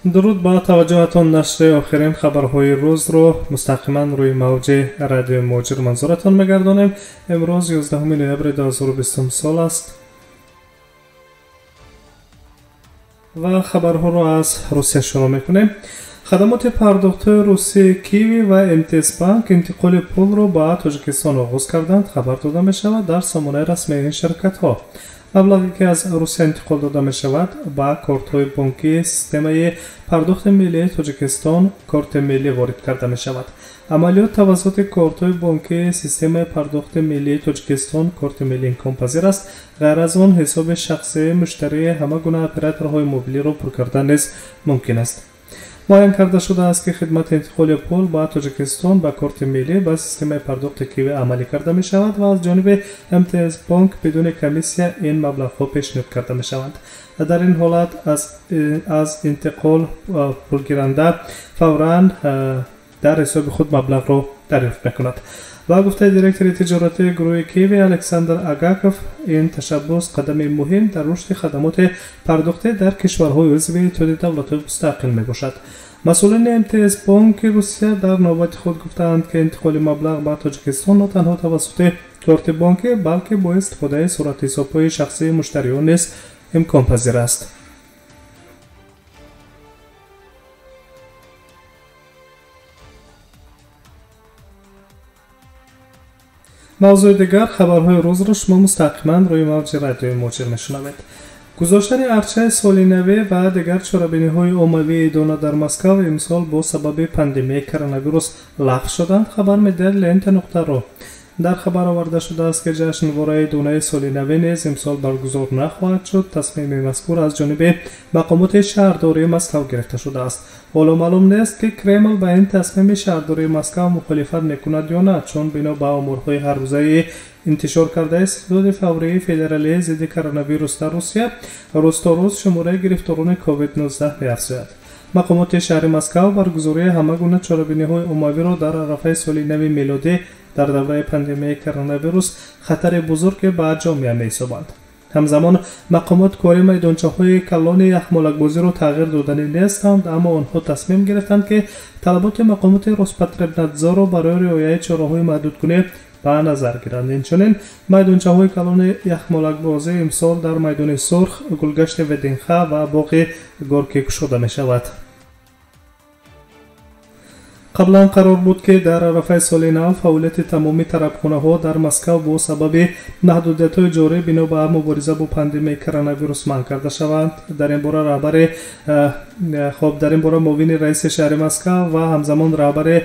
Дуруд ба таваҷҷӯҳатон. Нашри охирин хабарҳои рӯзро мустақиман рӯи мавҷи радиои Муҳоҷир манзуратон мегардонем. Имрӯз 11 ноябри 2020 сол аст ва хабарҳоро аз Русия шурӯъ мекунем. Хадамоти пардохтҳои русии Киви ва МТС Банк интиқоли пулро ба Тоҷикистон оғоз карданд, хабар дода мешавад дар сомонаи расмии ин ширкатҳо. Маблағе ки аз Русия интиқол дода мешавад, ба кортҳои бонкии системаи пардохти миллии Тоҷикистон корти миллӣ ворид карда мешавад. Амалиёт тавассути кортҳои бонкии системаи пардохти миллии Тоҷикистон корти миллӣ имконпазир аст. Ғайр аз он, ҳисоби шахсии муштарии ҳама гуна операторҳои мобилиро пур кардан низ мумкин аст. Муайян карда шудааст, ки хидмати интиқоли пул ба Тоҷикистон ба корти миллӣ ба системаи пардохти Киви амалӣ карда мешавад ва аз ҷониби МТС Бонк бидуни комиссия ин маблағҳо пешниҳод карда мешаванд. Дар ин ҳолат аз интиқол пулгиранда фавран дар ҳисоби худ маблағро дарёфт мекунад. Ба гуфтаи директори тиҷоратии гурӯҳи Киви Александр Агаков, ин ташаббус қадами муҳим дар рушди хадамоти пардохтӣ дар кишварҳои узви Иттиҳоди давлатҳои мустақил мебошад. Масъулини МТС Бонки Русия дар навбати худ гуфтаанд, ки интиқоли маблағ ба Тоҷикистон на танҳо тавассути корти бонкӣ, балки бо истифодаи суратҳисобҳои шахсии муштариён низ имконпазир аст. Мавзӯи дигар хабарҳои рӯзро шумо мустақиман рӯи мавҷи радиои Муҳоҷир мешунавед. Гузоштани арчаи соли наве ва дигар чорабиниҳои оммавии идона дар Москав имсол бо сабаби пандемияи коронавирус лағв шуданд, хабар медиҳад лента.ру. Дар хабар оварда шудааст, ки ҷашнвораи идонаи соли наве низ имсол баргузор нахоҳад шуд. Тасмими мазкур аз ҷониби мақомоти шаҳрдории Москав гирифта шудааст. Ҳоло маълум нест, ки Кремл ба ин тасмими шаҳрдории Москав мухолифат мекунад ё на, чун бино ба оморҳои ҳаррӯзаи интишор кардаи Ситоди фаврии федералии зидди коронавирус дар Русия, рӯз то рӯз шумораи гирифторони COVID-19 меафзояд. Мақомоти шаҳри Москав баргузории ҳама гуна чорабиниҳои оммавиро дар арафаи соли нави мелодӣ дар давраи пандемияи коронавирус хатари бузурге ба ҷомеа меҳисобанд. Ҳамзамон мақомот кори майдончаҳои калони яхмолакбозиро тағйир доданӣ нестанд, аммо онҳо тасмим гирифтанд, ки талаботи мақомоти Роспотребнадзорро барои риояи чораҳои маҳдудкунӣ ба назар гиранд. Инчунин майдончаҳои калони яхмолакбозӣ имсол дар майдони Сурх, гулгашти Вединха ва боғи Горкӣ кушода мешавад. Қаблан қарор буд, ки дар арафаи соли нав фаъолияти тамоми тарабхонаҳо дар Москав бо сабаби маҳдудиятҳои ҷорӣ бино ба мубориза бо пандемияи коронавирус манъ карда шаванд. Дар ин бора раҳбари хоб дар ин бора муовини раиси шаҳри Москав ва ҳамзамон раҳбари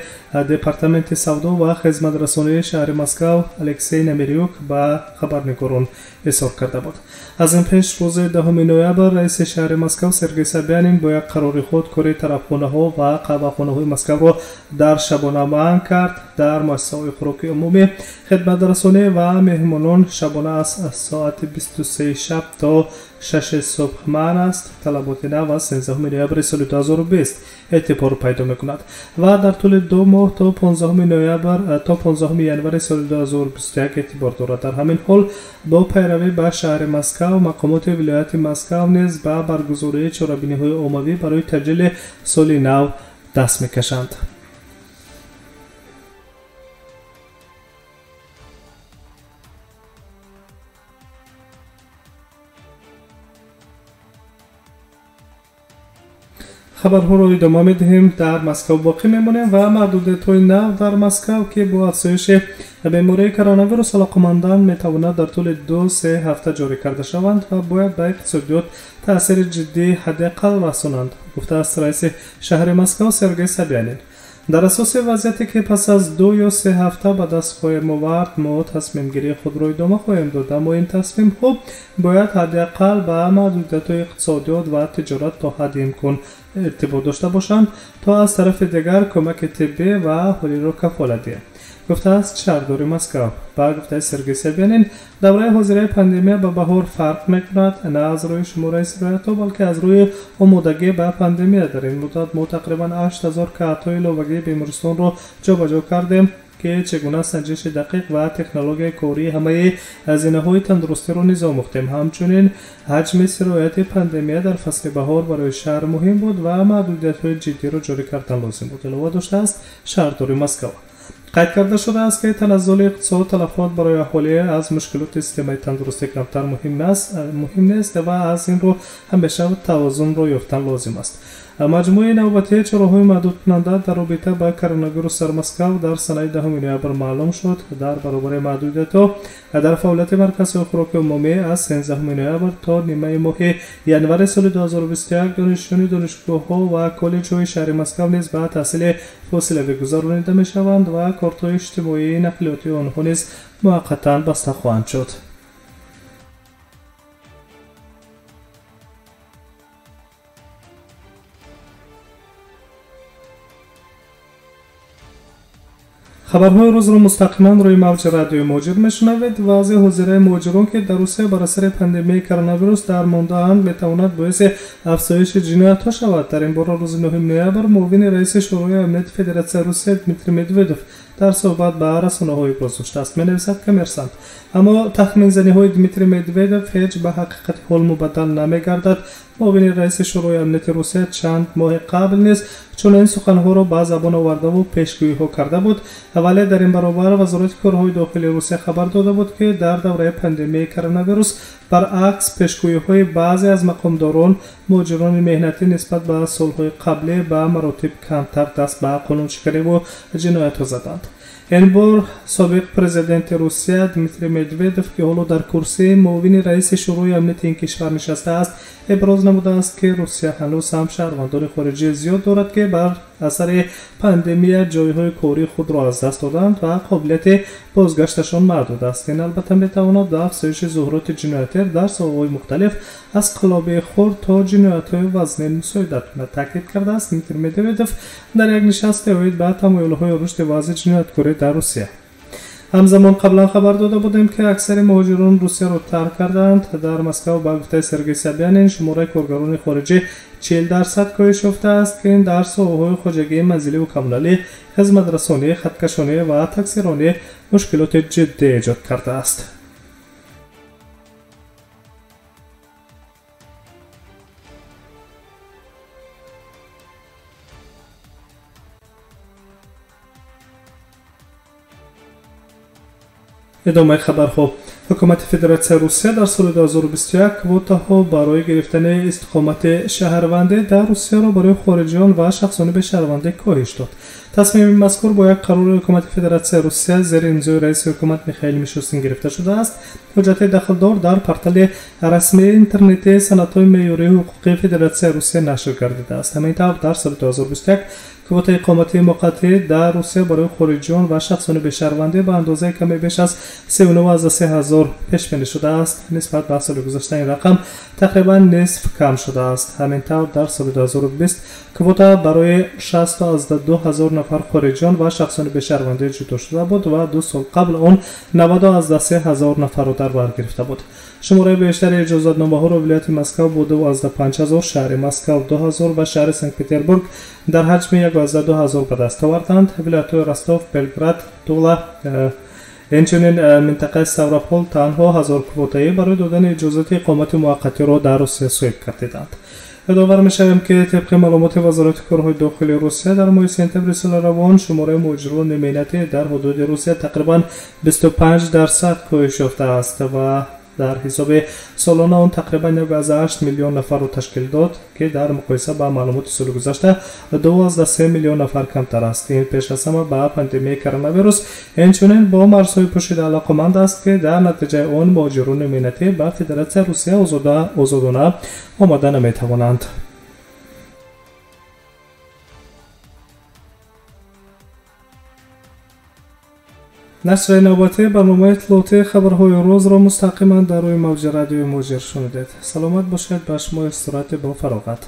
департаменти савдо ва хизматрасонии шаҳри Москав Алексей Намирюк ба хабарнигорон изҳор карда буд. Аз ин пеш рӯзи 10 ноябр раиси шаҳри Москав Сергей Собянин бо як қарори худ кори тарабхонаҳо ва қаҳвахонаҳои Москавро дар шабона манъ кард. Дар муассисаҳои хӯроки умумӣ, хидматрасонӣ ва меҳмонон шабона аз соати 23 шаб то 6 субҳ манъ аст. Талаботи нав аз 13 ноябри соли 2020 эътибор пайдо мекунад ва дар тӯли 2 моҳ то 15 ноябр то 15 январи соли 2021 эътибор дорад. Дар ҳамин ҳол бо пайравӣ ба шаҳри Москав, мақомоти вилояти Москав низ ба баргузории чорабиниҳои оммавӣ барои таҷлили соли нав даст мекашанд. Хабарҳоро идома медиҳем. Дар Москав боқӣ мемонем ва маҳдудиятҳои нав дар Москав, ки бо афзоиши бемории коронавирус алоқаманданд, метавонад дар тӯли 2-3 ҳафта ҷорӣ карда шаванд ва бояд ба иқтисодиёт таъсири ҷиддӣ ҳадди ақал расонанд, гуфтааст раиси шаҳри Москав Сергей Собянин. Дар асоси вазъияте, ки пас аз 2 ё 3 ҳафта ба даст хоҳем овард, мо тасмимгирии худро идома хоҳем дод, аммо ин тасмимҳо бояд ҳадди ақал ба маҳдудиятҳои иқтисодиёт ва тиҷорат то ҳадди имкон иртибот дошта бошанд, то аз тарафи дигар кӯмаки тиббӣ ва аҳолиро кафолат диҳанд, гуфтааст шаҳрдори Москав. Ба гуфтаи Сергей Собянин, давраи ҳозираи пандемия ба баҳор фарқ мекунад на аз рӯи шумораи сироятҳо, балки аз рӯи омодагӣ ба пандемия. Дар ин муддат мо тақрибан 8000 каътҳои иловагии бемористонро ҷобаҷо кардем, ки чӣ гуна санҷиши дақиқ ва технологияи кории ҳамаи ҳазинаҳои тандурустиро низ омӯхтем. Ҳамчунин ҳаҷми сирояти пандемия дар фасли баҳор барои шаҳр муҳим буд ва маҳдудиятҳои ҷиддиро ҷорӣ кардан лозим буд, илова доштааст шаҳрдори Москва. Қайд карда шудааст, ки таназзули иқтисод, талафот барои аҳолӣ аз мушкилоти системаи тандурустӣ камтар муҳим нест ва аз ин рӯ ҳамеша тавозунро ёфтан лозим аст. Маҷмӯи навбатии чораҳои маҳдудкунанда дар робита ба коронавирус дар Москав дар санаи 10 ноябр маълум шуд. Дар баробари маҳдудиятҳо дар фаъолияти марказҳои хӯроки умумӣ аз 13 ноябр то нимаи моҳи январи соли 2021 донишҷӯёни донишгоҳҳо ва коллеҷҳои шаҳри Москав низ ба таҳсили фосилавӣ гузаронида мешаванд ва кортҳои иҷтимоии нақлиётии онҳо низ муваққатан баста хоҳанд шуд. Хабарҳои рӯзро мустақиман рӯи мавҷи радиои Муҳоҷир мешунавед. Вазъи ҳозираи муҳоҷирон, ки дар Русия бар асари пандемияи коронавирус дар мондаанд, метавонад боиси афзоиши ҷиноятҳо шавад. Дар ин бора рӯзи 9 ноябр муовини раиси Шӯрои амнияти Федератсияи Русия Дмитрий Медведев дар суҳбат ба расонаҳо иброз доштааст, менависад Коммерсант. Аммо тахминзаниҳои Дмитрий Медведев ҳеҷ ба ҳақиқати ҳол мубаддал намегардад. Муовини раиси Шӯрои амнияти Русия чанд моҳи қабл низ чунин суханҳоро ба забон овардаву пешгӯиҳо карда буд. Вале дар ин баробар Вазорати корҳои дохилии Русия хабар дода буд, ки дар давраи пандемияи коронавирус баръакс пешгӯиҳои баъзе аз мақомдорон муҳоҷирони меҳнатӣ нисбат ба солҳои қаблӣ ба маротиб камтар даст ба қонуншиканиву ҷиноятҳо заданд. Ин бор собиқ президенти Русия Дмитрий Медведев, ки ҳоло дар курсии муовини раиси Шӯрои амнияти ин кишвар нишастааст, иброз намудааст, ки Русия ҳанӯз ҳам шаҳрвандони хориҷӣ зиёд дорад, ки бар асари пандемия ҷойҳои кории худро аз даст доданд ва қобилияти бозгашташон маҳдуд аст. Ин албатта метавонад ба афзоиши зуҳуроти ҷиноятӣ дар соҳаҳои мухталиф аз қаллобии хурд то ҷиноятҳои вазнин мусоидат кунад, таъкид кардааст Дмитрий Медведев дар як нишасти оид ба тамоюлҳои рушди вазъи ҷинояткорӣ дар Русия. Ҳамзамон қаблан хабар дода будем, ки аксари муҳоҷирон Русияро тарк карданд. Дар Москав ба гуфтаи Сергей Собянин шумораи коргарони хориҷӣ 40% коҳиш ёфтааст, ки ин дар соҳаҳои хоҷагии манзиливу коммуналӣ, хизматрасонӣ, хаткашонӣ ва таксиронӣ мушкилоти ҷиддӣ эҷод кардааст. Идомаи хабарҳо. Ҳукумати Федератсияи Русия дар соли 2021 квотаҳо барои гирифтани истиқомати шаҳрвандӣ дар Русияро барои хориҷиён ва шахсони бешаҳрвандӣ коҳиш дод. Тасмими мазкур бо як қарори Ҳукумати Федератсияи Русия зери имзои раиси ҳукумат Михаил Мишустин гирифта шудааст. Ҳуҷҷати дахлдор дар портали расмии интернетии санадҳои меъёрии ҳуқуқии Федератсияи Русия нашр гардидааст. Ҳамин тавр дар соли 2021 квотаи иқоматии муваққатӣ дар Русия барои хориҷиён ва шахсони бешаҳрвандӣ ба андозаи каме беш аз 39,3 ҳазор пешбинӣ шудааст. Нисбат ба соли гузашта ин рақам тақрибан нисф кам шудааст. Ҳамин тавр дар соли 2020 квота барои 62 ҳазор нафар хориҷиён ва шахсони бешаҳрвандӣ ҷудо шуда буд ва 2 сол қабл он 93 ҳазор нафарро дар бар гирифта буд. Шумораи бештари иҷозатномаҳоро вилояти Москав бо 2,5 ҳазор, шаҳри Москав 2 ҳазор ва шаҳри Санкт-Петербург дар ҳаҷми 1,2 ҳазор ба даст оварданд. Вилоятҳои Ростов, Белград, Тула, инчунин минтақаи Ставропол танҳо 1000 квотаӣ барои додани иҷозати иқомати муваққатиро дар Русия соҳиб гардиданд. Ёдовар мешавем, ки тибқи маълумоти Вазорати корҳои дохилии Русия дар моҳи сентябри соли равон шумораи муҳоҷирони меҳнатӣ дар ҳудуди Русия тақрибан 25% коҳиш ёфтааст ва дар ҳисоби солона он тақрибан 1,8 миллион нафарро ташкил дод, ки дар муқоиса ба маълумоти соли гузашта 2,3 миллион нафар камтар аст. Ин пеш аз ҳама ба пандемияи коронавирус, инчунин бо марзҳои пӯшида алоқаманд аст, ки дар натиҷаи он муҳоҷирони меҳнатӣ ба Федератсияи Русия озодона омада наметавонанд. Нашри навбатии барномаи иттилоотии хабарҳои рӯзро мустақиман дар рӯи мавҷи радиои Муҳоҷир шунидед. Саломат бошед, ба шумо истироҳати бо фароғат.